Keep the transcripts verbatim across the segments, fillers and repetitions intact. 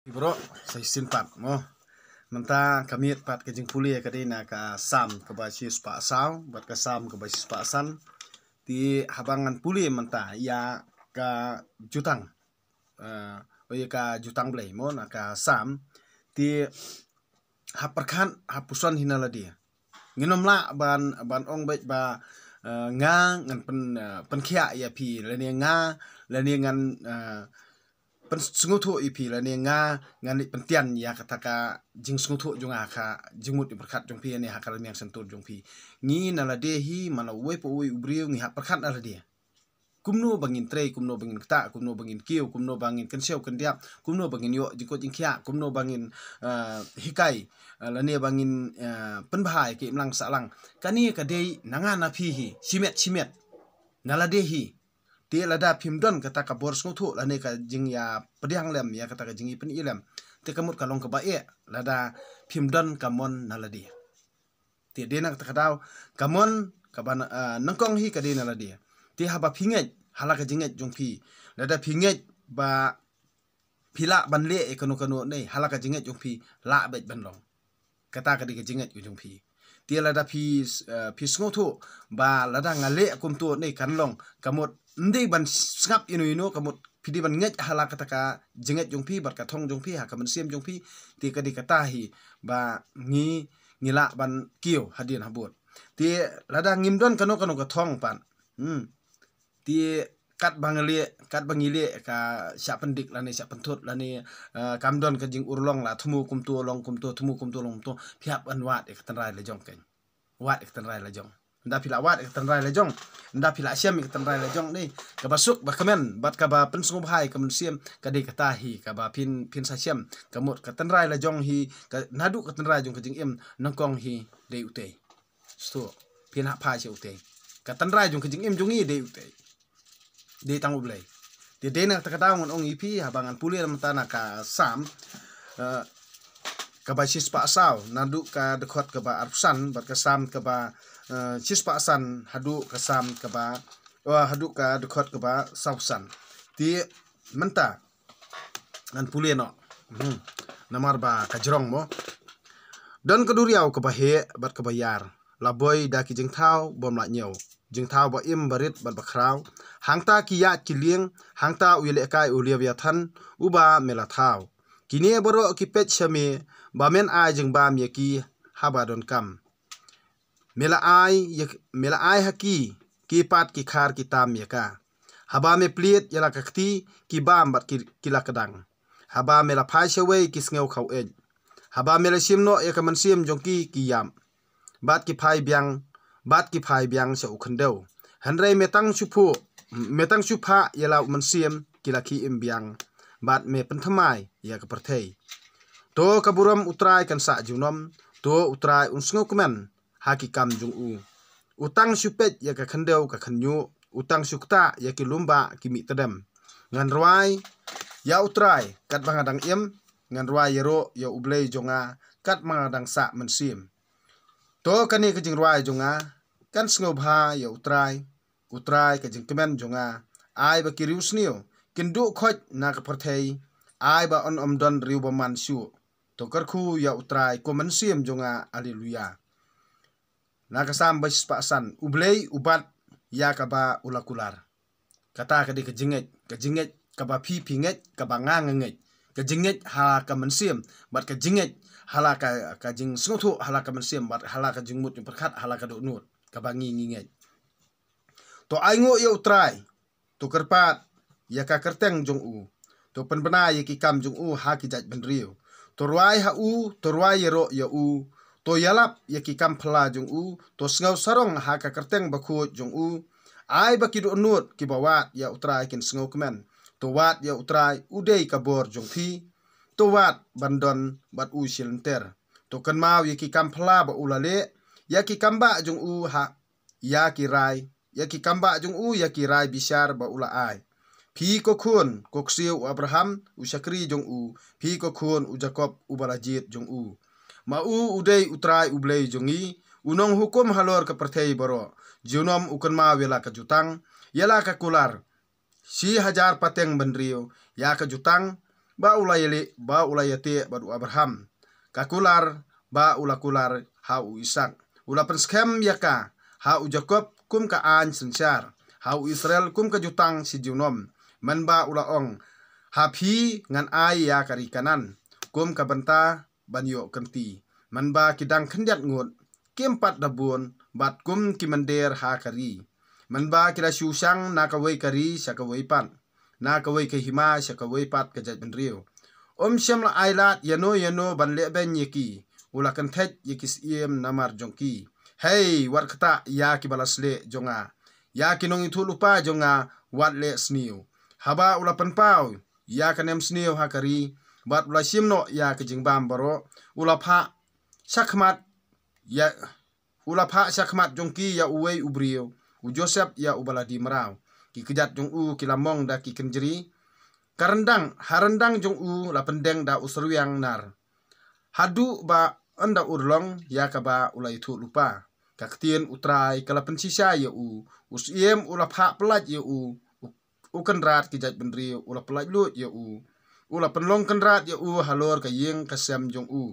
Bro, sa shisien pat mo. Mynta ka miet pat ka jingpule ka dei na ka Salm kaba shispah saw bad ka Salm kaba shispah san. Te haba ngan pule mynta ïa ka jutang, eh, o ïa ka jutang Blei mo, na ka Salm. Te hap pyrkhat, hap puson hi na lade. Ngin ym lah ban, ban ong beit ba, eh, nga ngan pyn, eh, pynkhiah ïa phi, lane nga, lane ngan, eh, pynsngewthuh ïa phi, lane nga ngan leit pyntian ïa kata ka jingsngewthuh jong nga ha ka jingmut jingpyrkhat jong phi, ne ha ka rmiang shyntur jong phi. Ngi na lade hi, man la uwei pa uwei u briew ngi hap pyrkhat na lade. Kumno ba ngin trei, kumno ba ngin ktah, kumno ba ngin kiew, kumno ba ngin kynshew kyndiap, kumno ba ngin ïoh jingkoit jingkhiah, kumno ba ngin, eh, hikai, eh, lane ba ngin, eh, pynbha ïa ka imlang sahlang. Kane ka dei na nga na phi hi, shimet shimet. Na lade hi. Te lada phim don kata ka bor sngewthuh lane ka jingïapdiang lem ïa kata ka jingïapyni lem, te ka mut ka long kaba eh lada phim don ka mon na lade. Te dei na kata ka daw ka mon kaba, ah, nyngkong hi ka dei na lade. Te haba phi ngeit ha la ka jingngeit jong phi, lada phi ngeit ba phi lah ban leh ïa kano kano ne ha la ka jingngeit jong phi, lah beit ban long. Kata ka dei ka jingngeit ka jong phi. Te lada phi, eh, phi sngewthuh ba lada nga leh kumto ne kan long, ka mut ym dei ban sngap ïano ïano, ka mut phi dei ban ngeit ha la kata ka jingngeit jong phi bad ka thong jong phi ha ka mynsiem jong phi. Te ka dei kata hi ba ngi, ngi lah ban kiew hadien habud. Te lada ngim don kano kano ka thong pat, hmm, te katba ngi leh, katba ngi leh ka shah pyndik lane shah pynthut lane, eh, kam don ka jingurlong la thmu kumto long kumto, thmu kumto long kumto, phi hap ban wad ïa ka tynrai la jong keiñ. Wad ïa ka tynrai la jong. Ynda phi la wad ïa ka tynrai la jong, ynda phi la shem ïa ka tynrai la jong ne, kaba suk ba kmen bad kaba pynsngewbha ïa ka mynsiem, ka dei kata hi kaba phin, phin sa shem. Ka mut ka tynrai la jong hi, ka naduh ka tynrai jong ka jingim nyngkong hi dei utei. Sto, phin hap phai sha utei. Ka tynrai jong ka jingim jong ngi dei utei. Dei tang U Blei. Te dei na kata ka daw ngan ong ïa phi haba ngan pule mynta na ka Salm, eh, kaba shispah saw, naduh ka dkhot kaba arphew san bad ka Salm kaba, eh, shispah san haduh ka Salm kaba, oh, haduh ka dkhot kaba sawphew san. Te mynta ngan pule noh. Hmm. Namar ba ka jrong mo. Don ka duriaw kaba heh bad kaba ïar, la boi da ki jingthaw bym lah ñiew, jingthaw ba im ba rit bad ba khraw. Hangta ki ïaid ki lieng, hangta u ïalehkai u liaw ïathan uba me la thaw. Kine baroh ki peit sha me ba men ai jingbam ïa ki haba donkam. Me la ai ïa, me la ai ha ki, ki pat ki khar ki tam ïa ka. Haba me plied ïa la ka kti, ki bam bad ki, ki la kdang. Haba me la phai shawei ki sngew khaw eit. Haba me la shim noh ïa ka mynsiem jong ki, ki ïap. Bad ki phai biang, bad ki phai biang sha u khyndew. Hynrei me tang shu phuh, me tang shu phah ïa la u mynsiem, ki la khie im biang. Bad me pynthymmai ïa ka pyrthei. To ka burom U Trai kan sah junom, to U Trai un sngewkmen ha ki kam jong u. U tang shu peit ïa ka khyndew ka khynñiuh, u tang shu ktah ïa ki lum ba ki mih tdem. Ngan rwai ïa U Trai katba nga dang im, ngan rwai ïaroh ïa U Blei jong nga katba nga dang sah mynsiem. To kane ka jingrwai jong nga kan sngewbha ïa U Trai, U Trai ka jingkmen jong nga. Ai ba ki riewsniew kin duh khoit na ka pyrthei, ai ba yn ym don riewbymman shuh. To kyrkhu ïa U Trai ko mynsiem jong nga. Haleluya. Na ka Salm ba shispah san, U Blei u bat ïa kaba u la kular. Kata ka dei ka jingngeit, ka jingngeit kaba phi phi ngeit, kaba nga nga ngeit. Ka jingngeit ha la ka mynsiem bad ka jingngeit ha la ka, ka jingsngewthuh ha la ka mynsiem bad ha la ka jingmut jingpyrkhat ha la ka dohnud kaba ngi ngi ngeit. To ainguh ïa U Trai, to kyrpad ïa ka kyrteng jong u, to pynbna ïa ki kam jong u ha ki jaitbynriew. To rwai ha u, to rwai ïaroh ïa u, to ïalap ïa ki kam phylla jong u, to sngew sarong ha ka kyrteng bakhuid jong u. Ai ba ki dohnud kiba wad ïa U Trai kin sngewkmen. To wad ïa U Trai, u dei ka bor jong phi. To wad ban don bad u shilynter. To kynmaw ïa ki kam phylla ba u la leh, ïa ki kam ba jong u ha, ïa ki rai, ïa ki kam ba jong u, ïa ki rai bishar ba u la ai. Phi ko khun, ko ksiew u Abraham, u shakri jong u, phi ko khun u Jakob uba la jied jong u. Ma u u dei U Trai U Blei jong ngi, u nonghukum halor ka pyrthei baroh. Junom u kynmaw ïa la ka jutang, ïa la ka kular. Shi hajar pateng bynriew ïa ka jutang, ba u la ïaleh, ba u la ïateh bad u Abraham, ka kular ba u la kular ha u Isaak. U la pynskhem ïa ka ha u Jakob kum ka aiñ synshar, ha u Israel kum ka jutang shi junom. Mynba u la ong, ha phi ngan ai ïa ka ri Kanaan kum ka bynta ban ïoh kynti. Mynba ki dang khyndiat ngut, kim pat da bun, bad kum ki mynder ha ka ri. Mynba ki la shu shang na kawei ka ri sha kawei pat, na kawei ka hima sha kawei pat ka jaitbynriew. Um shym la ai lad ïano ïano ban lehbeiñ ïa ki. U la kyntheit ïa ki syiem namar jong ki. Hei, wat ktah ïa ki ba la sleh jong nga, ïa ki nongïathuhlypa jong nga, wat leh sniew. Haba u la pynpaw ïa ka nemsniew ha ka ri, bad u la shim noh ïa ka jingbam baroh, u la phah shakhmat ïa, u la phah shakhmat jong ki ïa uwei u briew, u Joseph ïa uba la die mraw. Ki kjat jong u ki la mong da ki kynjri. Ka ryndang, ha ryndang jong u la pyndeng da u syrwiang nar, haduh ba ynda u la long ïa kaba u la ïathuhlypa. Ka ktien U Trai ka la pynshisha ïa u. U syiem u la phah pyllait ïa u. U, u kynrad ki jaitbynriew u la pyllait luid ïa u. U la pynlong kynrad ïa u halor ka ïing ka sem jong u.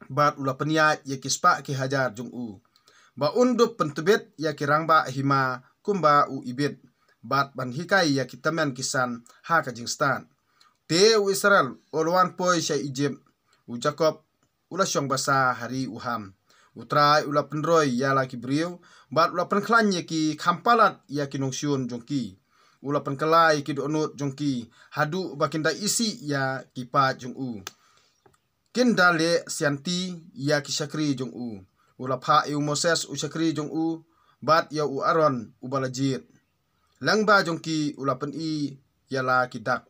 Bad u la pynïaid ïa ki spah ki hajar jong u, ba un dup pyntbit ïa ki rangbah hima kumba u ibit, bad ban hikai ïa ki tymmen ki san ha ka jingstad. Te u Israel u la wan poi sha Ijipt, u Jakob u la shong basa ha ri u Ham. U Trai u la pynroi ïa la ki briew, bad u la pynkhlaiñ ïa ki kham palat ïa ki nongshun jong ki. U la pynkylla ïa ki dohnud jong ki, haduh ba kin da isih ïa ki paid jong u. Kin da leh sianti ïa ki shakri jong u. U la phah ïa u Moses u shakri jong u, bad ïa u Aaron uba la jied. Lyngba jong ki u la pyni ïa la ki dak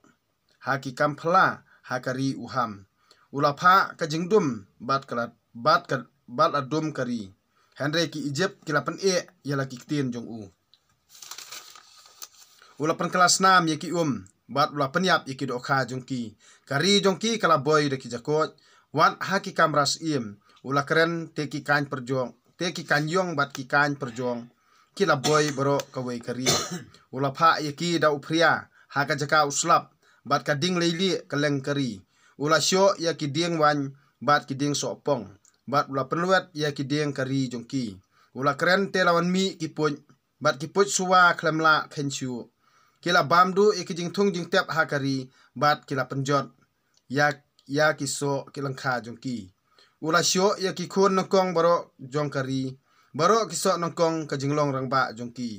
ha ki kam phylla ha ka ri u Ham. U la phah ka jingdum bad ka la, bad ka, bad la dum ka ri. Hynrei ki Ijipt ki la pyneh ïa la ki ktien jong u. U la pynkylla snam ïa ki um, bad u la pynïap ïa ki dohkha jong ki. Ka ri jong ki ka la boi da ki jakoit, wat ha ki kamra syiem. U la kren te ki kaiñ pyrjong, te ki kaiñ ïong bad ki kaiñ pyrjong ki la boi baroh kawei ka ri. U la phah ïa ki da u phria ha ka jaka u slap, bad ka ding leilieh ka leng ka ri. U la shoh ïa ki dieng waiñ bad ki dieng sohpong, bad u la pynlwet ïa ki dieng ka ri jong ki. U la kren te la wan mih ki puit, bad ki puit suba khlem lah kheiñ shuh. Ki la bam duh ïa ki jingthung jingtep ha ka ri, bad ki la pynjot ïa, ïa ki soh ki lyngkha jong ki. U la shoh ïa ki khun nyngkong baroh jong ka ri, baroh ki soh nyngkong ka jinglong rangbah jong ki.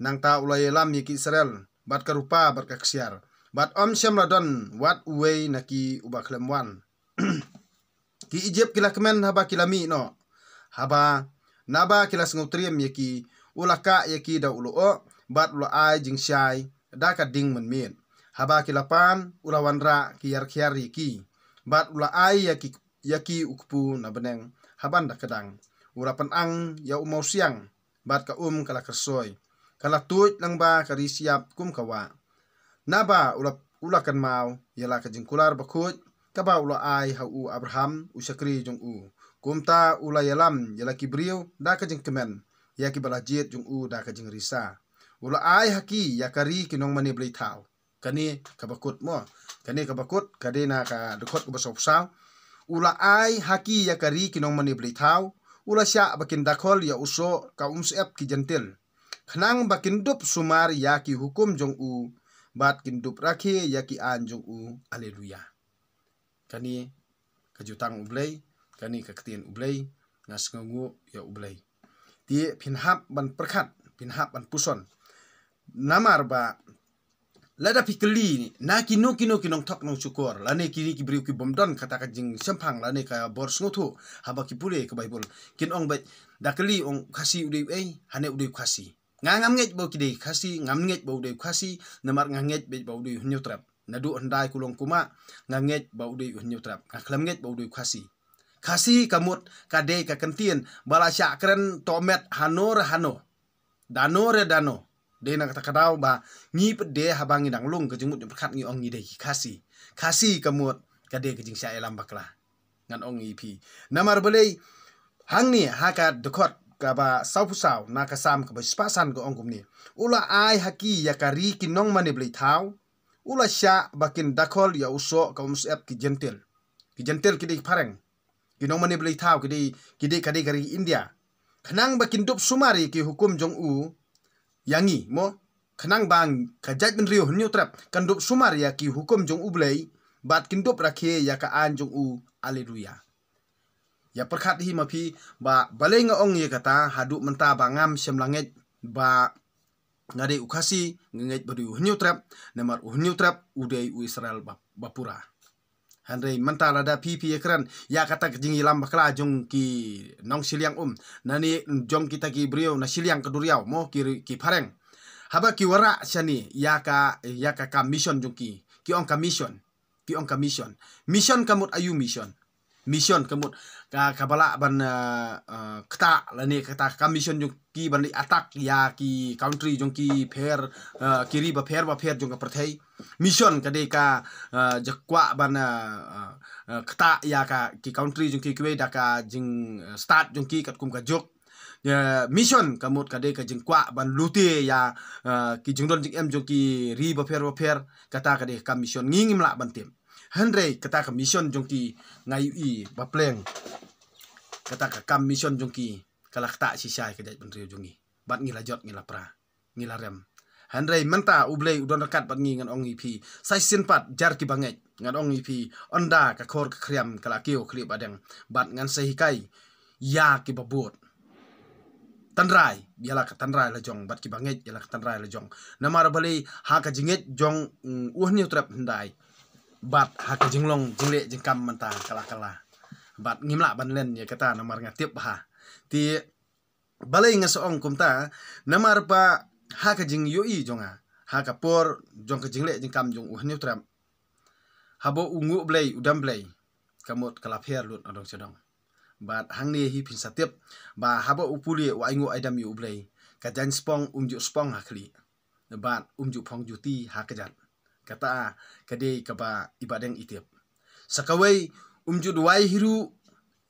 Nangta u la ïalam ïa ki Israel bad ka rupa bad ka ksiar, bad ym shym la don wat uwei na ki uba khlem wan. Ki Ijipt ki la kmen haba ki la mih noh. Haba, naba ki la sngewtriem ïa ki, u la kah ïa ki da u lyoh, bad u la ai jingshai da ka ding mynmiet. Haba ki la pan, u la wanrah ki ïarkhiar ïa ki, bad u la ai ïa ki, ïa ki u kpu na bneng ha ban da kdang. U la pynang ïa u mawsiang, bad ka um ka la kyrsoi. Ka la tuid lyngba ka ri shyiap kum ka wah. Naba u la, u la kynmaw ïa la ka jingkular bakhuid kaba u la ai ha u Abraham u shakri jong u. Kumta u la ïalam ïa la ki briew da ka jingkmen, ïa kiba la jied jong u da ka jingrisa. U la ai ha ki ïa ka ri ki nongmane blei thaw. Kane kaba kut mo. Kane kaba kut, ka dei na ka dkhot kaba sawphew saw. U la ai ha ki ïa ka ri ki nongmane blei thaw. U la shah ba kin dakhol ïa u soh ka umsyep ki Jentil, khnang ba kin dup sumar ïa ki hukum jong u, bad kin dup rakhe ïa ki aiñ jong u. Aleluya. Kane ka jutang U Blei, kane ka ktien U Blei, nga sngewnguh ïa U Blei. Te phin hap ban pyrkhat, phin hap ban puson. Namar ba lada phi kylli na kino kino ki nongthok nongshukor, lane kine ki briew ki bym don kata ka jingshemphang, lane ka bor sngewthuh, haba ki pule ka Baibl, kin ong beit, da kylli ong Khasi u dei uei, hane u dei u Khasi. Nga ngam ngeit ba u dei Khasi, ngam ngeit ba u dei u Khasi, namar nga ngeit beit ba u dei u Hynñiewtrep. Naduh hyndai kulong kumah, nga ngeit ba u dei u Hynñiewtrep. Nga khlem ngeit ba u dei u Khasi. Khasi ka mut ka dei ka kyntien ba la shah kren tohmet hano re hano, dano re dano. Dei na kata ka daw ba ngi pat de haba ngi dang lung ka jingmut jingpyrkhat ngi ong ngi dei ki Khasi. Khasi ka mut ka dei ka jingshah ïalam bakla. Ngan ong ïa phi. Namar balei, hangne ha ka dkhot kaba sawphew saw na ka Salm kaba shispah san ka ong kumne. U la ai ha ki ïa ka ri ki nongmane blei thaw. U la shah ba kin dakhol ïa u soh ka um syep ki Jentil. Ki Jentil ki dei ki phareng. Ki nongmane blei thaw ki dei, ki dei ka dei ka ri India. Khnang ba kin dup sumar ïa ki hukum jong u ïa ngi, mo. Khnang ba ka jaitbynriew Hynñiewtrep kan dup sumar ïa ki hukum jong U Blei, bad kin dup rakhe ïa ka aiñ jong u. Alleluia. Ïa pyrkhat hi ma phi, ba balei nga ong ïa kata, haduh mynta ba ngam shym la ngeit ba nga dei u Khasi, nga ngeit ba dei u Hynñiewtrep, namar u Hynñiewtrep u dei u Israel ba, ba pura. Hynrei mynta lada phi phi ïakren ïa kata ka jingïalam bakla jong ki nongshiliang um, nane jong kita ki briew na shiliang ka duriaw, mo, ki, ki phareng. Haba ki wanrah shane ïa ka, ïa ka kam mission jong ki, ki ong ka mission. Ki ong ka mission. Mission ka mut aïu mission. Mission ka mut ka, kaba lah ban, eh, eh, ktah lane kata ka mission jong ki ban leit attack ïa ki country jong ki pher, eh, ki ri bapher bapher jong ka pyrthei. Mission ka dei ka, eh, jingkwah ban, eh, eh, eh, ktah ïa ka ki country jong ki kiwei da ka jing, eh, stad jong ki katkum ka juk. Ïa, mission ka mut ka dei ka jingkwah ban lute ïa, eh, ki jingdon jingem jong ki ri bapher bapher, kata ka dei ka mission, ngi ngim lah ban tip. Hynrei kata ka mission jong ki nga ïohi ba pleng. Kata ka kam mission jong ki ka la ktah shisha ïa ka jaitbynriew jong ngi. Bad ngi la jot, ngi la pra, ngi la rem. Hynrei mynta U Blei u don ryngkat bad ngi, ngan ong ïa phi, sa shisien pat jar kiba ngeit, ngan ong ïa phi, ynda ka khor ka khriam ka la kiew khlieh badeng, bad ngan sa hikai ïa kiba bud. Tynrai ïa la ka tynrai la jong, bad kiba ngeit ïa la ka tynrai la jong. Namar balei, ha ka jingngeit jong, mm, u Hynñiewtrep hyndai, bad ha ka jinglong jingleh jingkam mynta ka la kylla. Bad ngim lah ban len ïa kata namar nga tip bha. Te balei nga sa ong kumta, namar ba ha ka jingïohi jong nga, ha ka por jong ka jingleh jingkam jong u Hynñiewtrep, haba u nguh blei, u dem blei, ka mut ka la pher lut na dong sha dong. Bad hangne hi phin sa tip ba haba u pule u ainguh aidem ïa U Blei, ka jaiñ spong um ju spong ha khlieh, bad um ju phong juti ha kjat. Kata ka dei kaba i Bahdeng i tip. Sa kawei, um ju duwai hi ruh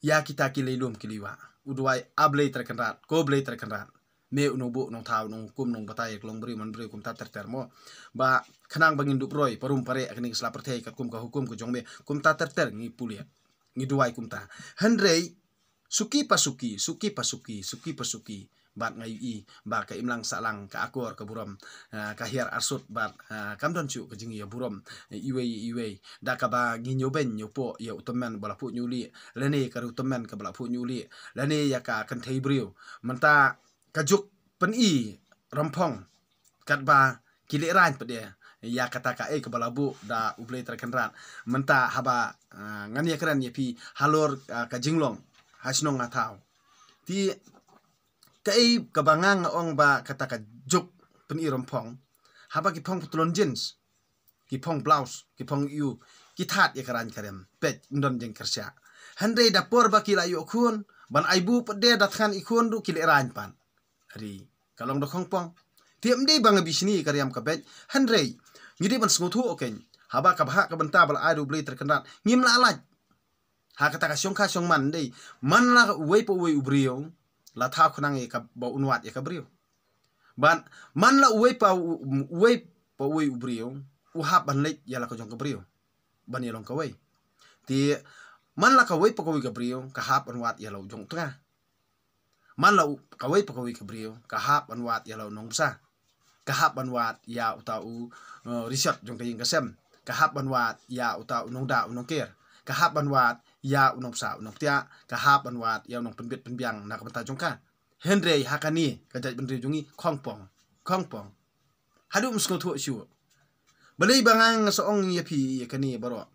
ïa kita ki leilum ki leiwah. U duwai, A Blei Trai Kynrad, ko Blei Trai Kynrad, me u nongbuh nongthaw, nonghukum, nongbatai ïa ka longbriew manbriew, kumta ter ter, mo. Ba khnang ba ngin dup roi parum pareh ha kane ka sla pyrthei katkum ka hukum ka jong me, kumta ter ter ngi pule, ngi duwai kumta. Hynrei suki pa suki, suki pa suki, suki pa suki, bad nga ïohi ba ka imlang sahlang, ka akor ka burom, ah, ka hiar arsut, bad, ah, kam don shuh ka jingïaburom, eh, iwei iwei. Da kaba ngi ñiewbeiñ ñiewpoh ïa u tymmen ba la phuh ñiewlieh, lane ka riew tymmen kaba la phuh ñiewlieh, lane ïa ka kynthei briew. Mynta ka juk pyni rymphong, katba ki lehraiñ pat de ïa kata kaei kaba la buh da U Blei Trai Kynrad. Mynta haba, ah, ngan ïakren ïa phi halor, ah, ka jinglong ha shnong ha thaw. Te kaei kaba nga nga ong ba kata ka juk pyni rymphong, haba ki phong patlon jeans, ki phong blouse, ki phong ïu, ki thad ïa ka raiñ ka rem, peit, ym don jingkyrshan. Hynrei da por ba ki la ïoh khun, ban ai buh pat de, da thngan i khun ruh ki lehraiñ pat. Ri, ka long da khongpong. Te ym dei ba nga bishni ka riam ka beit, hynrei ngi dei ban sngewthuh, okay. Haba ka bhah ka bynta ba la ai da U Blei Trai Kynrad, ngim lah lait. Ha kata ka shongkha shongman dei, man la uwei pa uwei u briew la thaw khnang ïa kaba un wad ïa ka briew. Bad man la uwei pa u-, uwei pa uwei u briew u hap ban leit ïa la ka jong ka briew ban ïalong kawei. Te man la kawei pa kawei ka briew ka hap ban wad ïa la u jong u tnga. Man la u, kawei pa kawei ka briew ka hap ban wad ïa la u nongbsa, ka hap ban wad ïa uta u, eh, rishot jong ka ïing ka sem, ka hap ban wad ïa uta u nongda u nongker, ka hap ban wad ïa u nongbsa u nongptiah, ka hap ban wad ïa u nongpynbit pynbiang na ka bynta jong ka. Hynrei ha kane ka jaitbynriew jong ngi, khongpong, khongpong. Haduh ym sngewthuh shuh. Balei ba nga nga sa ong ïa phi ïa kane baroh.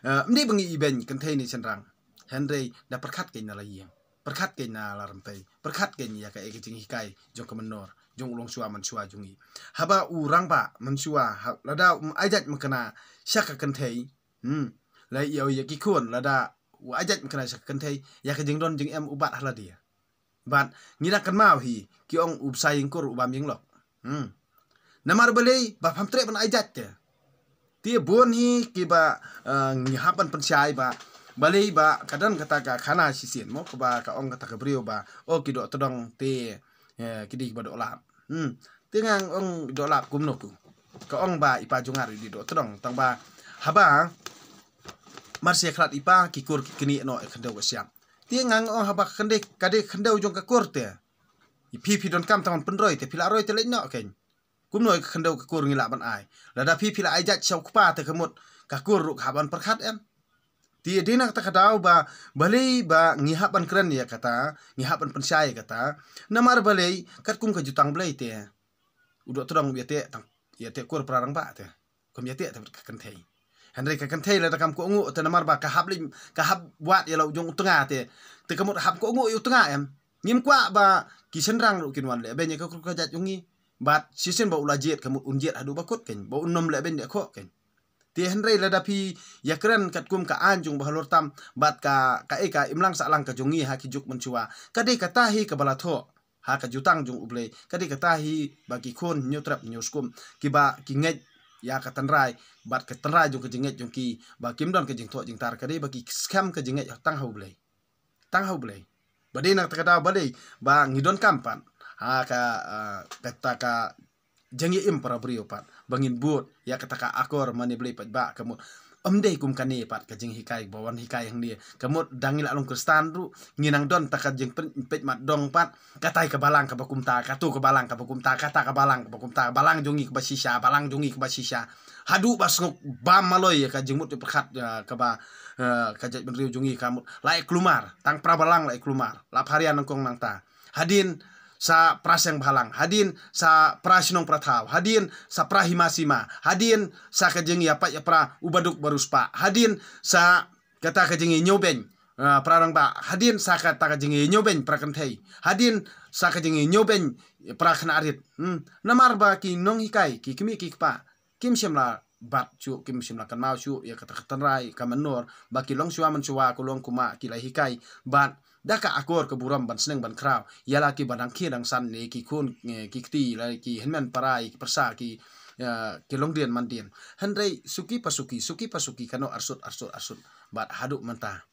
Eh, ym dei ba ngi ibeiñ kynthei ne shynrang, hynrei da pyrkhat kein na la ïing, pyrkhat kein na la rympei, pyrkhat kein ïa kaei ka jinghikai jong ka mynnor, jong u longshuwa manshuwa jong ngi. Haba u rangbah manshuwa, ha, lada um ai jait mynkna sha ka kynthei, hmm, la ïa, ïa ki khun, lada u ai jait mynkna sha ka kynthei, ïa ka jingdon jingem u bat ha lade. Bad ngi dang kynmaw hi, ki ong u bsa ïingkur u bam ïinglok. Hmm. Namar balei? Ba pham treh ban ai jait te. Te bun hi kiba, eh, ngi hap ban pynshai ba balei ba ka don kata ka khana shisien, mo, kaba ka ong kata ka briew ba, oh, ki doh tdong te, eh, ki dei kiba doh lap. Hmm. Te nga ong doh lap kumno ku. Ka ong ba i pa jong nga ruh i dei doh tdong, tang ba haba mar sha khlad i pa, ki kur ki knieh noh ïa ka khyndew ka shyiap. Te nga ong haba ka khyndew, ka dei ka khyndew jong ka kur te, i phi phi donkam tang ban pynroi te, phi la roi te leit noh kein. Kumno ïa ka khyndew ka kur ngi lah ban ai? Lada phi phi la ai jait sha u kpa te ka mut ka kur ruh ka hap ban pyrkhat em? Te dei na kata ka daw ba balei ba ngi hap ban kren ïa kata, ngi hap ban pynshai ïa kata. Namar balei, katkum ka jutang Blei te, u doh tdong u ïateh tang, ïateh kur para rangbah te. Kum ïateh te ka kynthei. Hynrei ka kynthei lada kam kohnguh te, namar ba ka hap leit, ka hap wad ïa la u jong u tnga te, te ka mut hap kohnguh ïa u tnga em? Ngim kwah ba ki shynrang ruh kin wan lehbeiñ ïa ka kur ka jait jong ngi. Bad shisien ba u la jied ka mut un jied haduh ba kut kein, ba un nym lehbeiñ lehkhoh kein. Te hynrei lada phi ïakren katkum ka aiñ jong u Bahalor tam bad ka, kaei, ka imlang sahlang ka jong ngi ha ki juk mynshuwa, ka dei kata hi kaba la thoh ha ka jutang jong U Blei. Ka dei kata hi ba ki khun Hynñiewtrep Hynñiewskum, kiba ki ngeit ïa ka tynrai, bad ka tynrai jong ka jingngeit jong ki ba kim don ka jingthoh jingtar, ka dei ba ki skhem ka jingngeit tang ha U Blei. Tang ha U Blei. Ba dei na kata ka daw balei ba ngi donkam pat ha ka, ah, kata ka jingïaim para briew pat, ba ngin bud ïa kata ka akor mane Blei paidbah, ka mut ym dei kum kane pat ka jinghikai ba wan hikai hangne. Ka mut da ngi la long Khristan ruh ngi nang don ta ka jingpeit mat dong pat, katai ka balang kaba kumta, kato ka balang kaba kumta, kata ka balang kaba kumta, balang jong ngi kaba shisha, balang jong ngi kaba shisha. Haduh ba sngewbha maloi ïa ka jingmut jingpyrkhat, ïa kaba, eh, ka jaitbynriew jong ngi ka mut la ïa kulmar, tang pra balang la ïa kulmar, la pharian nangkong nangta. Hadien sa pra seng bhalang, hadien sa pra shnong pra thaw, hadien sa pra hima sima, hadien sa ka jingïapait ïapra u baduk ba riewspah, hadien sa kata ka jingïañiewbeiñ, ah, pra rangbah, hadien sa kata ka jingïañiewbeiñ pra kynthei, hadien sa ka jingïañiewbeiñ pra khynnah rit. Hmm. Namar ba ki nonghikai, ki kmie ki kpa, kim shym la bat shuh, kim shym la kynmaw shuh ïa kata ka tynrai ka mynnor, ba ki longshuwa mynshuwa, ka long kumba ki la hikai, bad da ka akor ka burom ban sneng ban khraw ïa la kiba dang khie dang san, ne ki khun, eh, ki kti, la ki hynmen para, ki pyrsa, ki, eh, ki longdien mandien. Hynrei suki pa suki, suki pa suki, ka noh arsut arsut arsut bad haduh mynta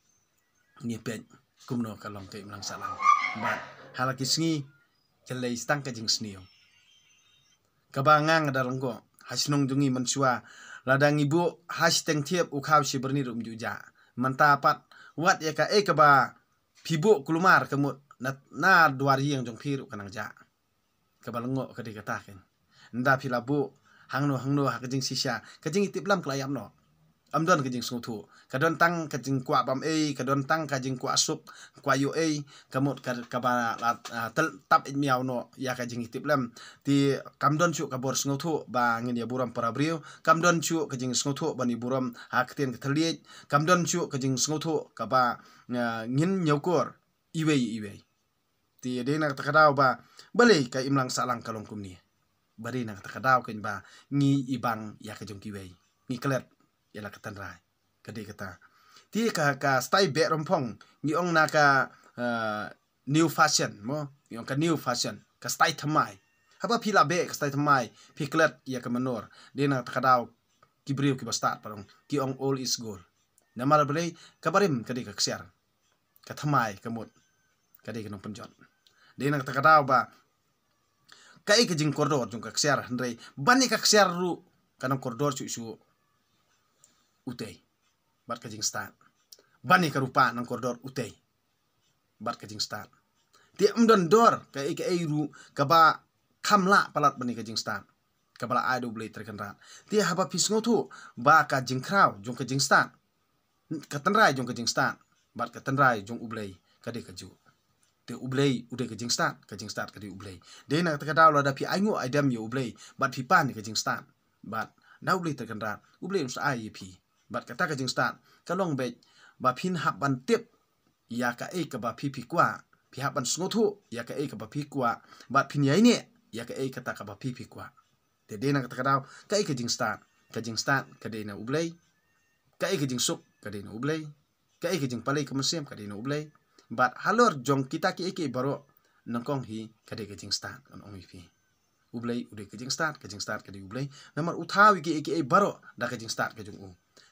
ngi peit kumno ka long ka imlang sahlang. Bad ha la ki sngi ka lei tang ka jingsniew. Kaba nga nga da ryngoh ha shnong jong ngi mynshuwa, lada ngi buh ha shiteng thiep, u khaw shi byrni ruh um ju jah. Mynta pat wat ïa kaei kaba phi buh kulmar ka mut na, na dwar ïing jong phi ruh ka nang jah. Kaba lyngngoh ka dei kata kein. Ynda phi la buh hangno hangno ha ka jingshisha, ka jingïatiplem ka la ïap noh. Ym don ka jingsngewthuh. Ka don tang ka jingkwah bam ei, ka don tang ka jingkwah suk, kwah ïoh ei, ka mut ka, kaba la, ah, tel, tap ïeit miaw noh ïa ka jingïatiplem. Te kam don shuh ka bor sngewthuh ba ngin ïa burom para briew, kam don shuh ka jingsngewthuh ban ïa burom ha ka ktien ka thylliej, kam don shuh ka jingsngewthuh kaba, ah, ngin ñiewkor iwei iwei. Te dei na kata ka daw ba balei ka imlang sahlang ka long kumne. Ba dei na kata ka daw kein ba ngi ibang ïa ka jong kiwei, ngi klet ïa la ka tynrai. Ka dei kata. Te ka, ka style beh rymphong, ngi ong na ka, eh, new fashion mo, ngi ong ka new fashion, ka style thymmai. Haba phi la beh ka style thymmai, phi klet ïa ka mynnor, dei na kata ka daw ki briew kiba stad pat ong, ki ong old is gold. Namar balei? Ka barim ka dei ka ksiar, ka thymmai ka mut ka dei ka nongpynjot. Dei na kata ka daw ba kaei ka jingkordor jong ka ksiar, hynrei ban ïa ka ksiar ruh ka nang kordor shuh shuh utei bad ka jingstad. Ban ïa ka rupa nang kordor utei bad ka jingstad. Te ym don dor kaei kaei ruh kaba kham lah palat ban ïa ka jingstad, kaba la ai da U Blei Trai Kynrad. Te haba phi sngewthuh ba ka jingkhraw jong ka jingstad, ka tynrai jong ka jingstad bad ka tynrai jong U Blei ka dei kajuh. Te U Blei u dei ka jingstad, ka jingstad ka dei U Blei. Dei na kata ka daw lada phi ainguh aidem ïa U Blei bad phi pan ïa ka jingstad, bad da U Blei Trai Kynrad, U Blei un sa ai ïa phi. Bad kata ka jingstad ka long beit ba phin hap ban tip ïa kaei kaba phi phi kwah, phi hap ban sngewthuh ïa kaei kaba phi kwah, bad phin ïaineh ïa kaei kata kaba phi phi kwah. Te dei na kata ka daw, kaei ka jingstad? Ka jingstad ka dei na U Blei. Kaei ka jingsuk? Ka dei na U Blei. Kaei ka jingpalei ka mynsiem? Ka dei na U Blei. Bad halor jong kita kiei kiei baroh, nyngkong hi ka dei ka jingstad, ngan ong ïa phi. U Blei u dei ka jingstad, ka jingstad ka dei U Blei. Namar u thaw ïa kiei kiei baroh da ka jingstad ka jong u.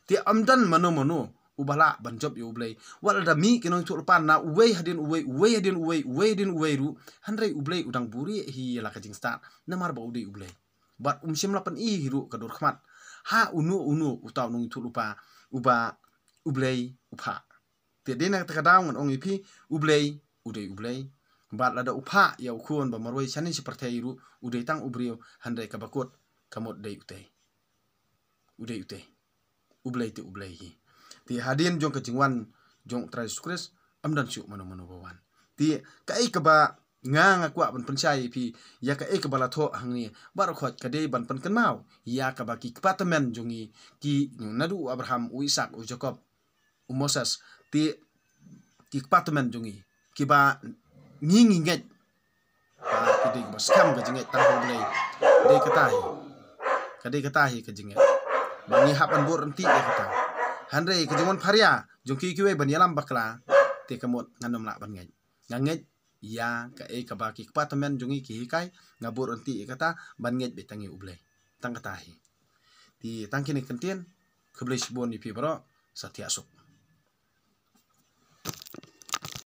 Te ym don mano mano uba lah ban jop ïa U Blei. Wat lada mih ki nongïathuhlypa na uwei hadien uwei, uwei hadien uwei, uwei hadien uwei ruh, hynrei U Blei u dang buhrieh hi ïa la ka jingstad, namar ba u dei U Blei. Bad um shym la pyni hi ruh ka dur khmat ha uno uno uta u nongïathuhlypa uba U Blei u phah. Te dei na kata ka daw ngan ong ïa phi, U Blei u dei U Blei. Bad lada u phah ïa u khun ba marwei shane sha pyrthei ruh u dei tang u briew, hynrei kaba kut ka mut dei utei. U dei utei. U Blei te U Blei hi. Te hadien jong ka jingwan jong U Trai Jisu Khrist, ym don shuh mano mano ba wan. Te kaei kaba nga nga kwah ban pynshai ïa phi, ïa kaei kaba la thoh hangne, baroh khoit ka dei ban pynkynmaw ïa kaba ki kpa tymmen jong ngi, ki, naduh u Abraham, u Isaak, u Jakob, u Moses, te ki kpa tymmen jong ngi kiba ngi ngi ngeit. Ba ki dei kiba skhem ka jingngeit tang ha U Blei. Dei kata hi. Ka dei kata hi ka jingngeit ba ngi hap ban bud ryntih ïa kata. Hynrei ka jingwan pharia jong ki kiwei ban ïalam bakla, te ka mut ngan ym lah ban ngeit. Nga ngeit ïa kaei kaba ki kpa tymmen jong ngi ki hikai, nga bud ryntih ïa kata, ban ngeit beit tang ïa U Blei. Tang kata hi. Te tang kine ki kyntien, khublei shibun ïa phi baroh, sa thiah suk.